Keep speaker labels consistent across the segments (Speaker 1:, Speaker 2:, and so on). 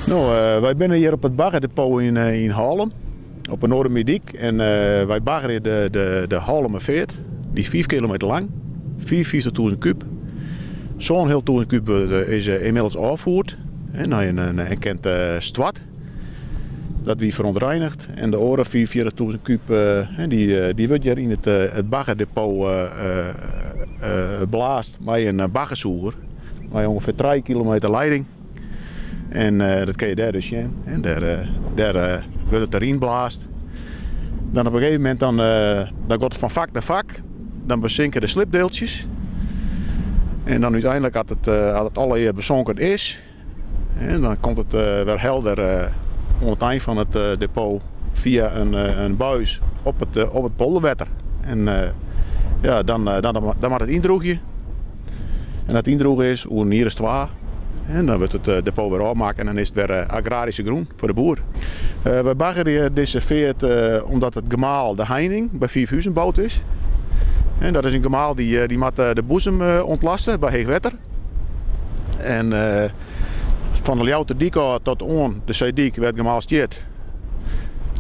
Speaker 1: No, wy binne hjir op it baggerdepot yn Hallum, op 'e Noardermierdyk. En wy baggerje de Hallumerfeart, dy is 5 kilometer lang, 55.000 kúb. Sânenhealtûzen kúb is ynmiddels ôffierd nei in erkend stoart. Dat wie ferûntreinigd. En de oare 45.000 kúb dy wurdt hjir yn it baggerdepot blaasd mei in baggersûger mei ûngefear 3 kilometer leiding. En dat kinne je dêr dus sjen. En dêr wurdt it deryn blaasd. Dan op in gegeven momint dan giet it fan fak nei fak. Dan besinke de slibdeeltsjes. En dan úteinlik as it allegear besonken is, dan komt it wer helder oan it ein fan it depot fia in buis op it polderwetter. En ja, dan moat it yndrûgje. En as it yndrûge is, oer in jier as twa, dan wurdt it depot wer ôfmakke en dan is it wer agraryske grûn foar de boer. Wy baggerje dizze feart omdat it gemaal De Heining by Fiifhuzen boud is. En dat is in gemaal dy moat de boezem ûntlêste by heech wetter. En fan de Ljouwerterdyk ôf tot oan de Seedyk wêr't it gemaal stiet,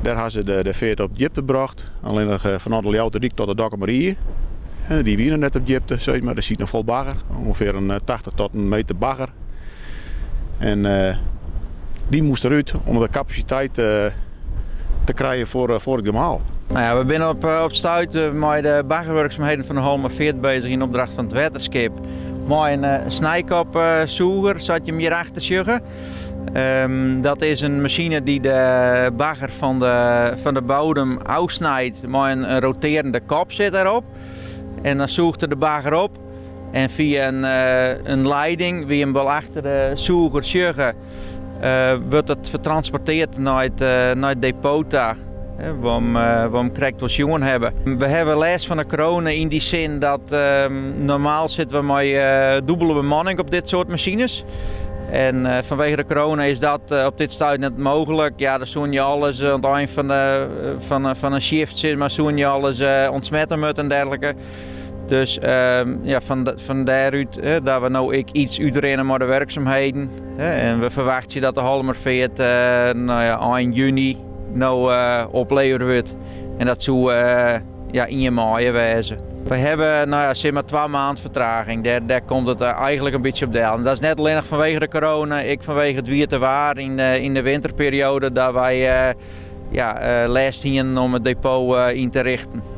Speaker 1: dêr ha se de feart op djipte brocht. Allinnich fanôf de Ljouwerterdyk tot de Dokkumer Ie, dy wie noch net op djipte, sis mar, der siet noch fol bagger, ûngefear in 80 tot in meter bagger. En dy moast derút om de kapasiteit te krijen foar it gemaal.
Speaker 2: Nou ja, we binne op it stuit mei de baggerwurksumheden fan de Hallumerfeart bezich yn opdracht fan it wetterskip. Mei in snijkopsûger, sa't je him hjir achter sjogge. Dat is in masine dy't de bagger fan de bodem ôfsnijt mei in rotearende kop sit derop. En dan sûcht er de bagger op en fia in leiding, wie him wol achter de sûger sjogge, wurdt it fertransporteard nei it depot ta, wêr't we him krekt wol sjoen hawwe. We hawwe lêst fan de corona yn dy sin dat normaal sitte we mei dûbele bemanning op dit soart masines. En fanwege de corona is dat op dit stuit net mooglik. Ja, dan soene je alles oan it ein fan in shift, sis mar, soene je alles ûntsmette moatte en dergelike. Dus ja, fan dêrút dat we no ek iets útrinne mei de wurksumheden. En we ferwachtsje dat de Hallumerfeart nou ja, ein juny no oplevere wurdt. En dat soe ja, ien maaie wêze. We hawwe nou ja, sis mar twa maand fertraging. Dêr komt it eigenlik in bytsje op del. En dat is net allinnich fanwege de corona, ek fanwege it wiete waar yn de winterperioade dat wy ja, lêst hienen om it depot yn te richten.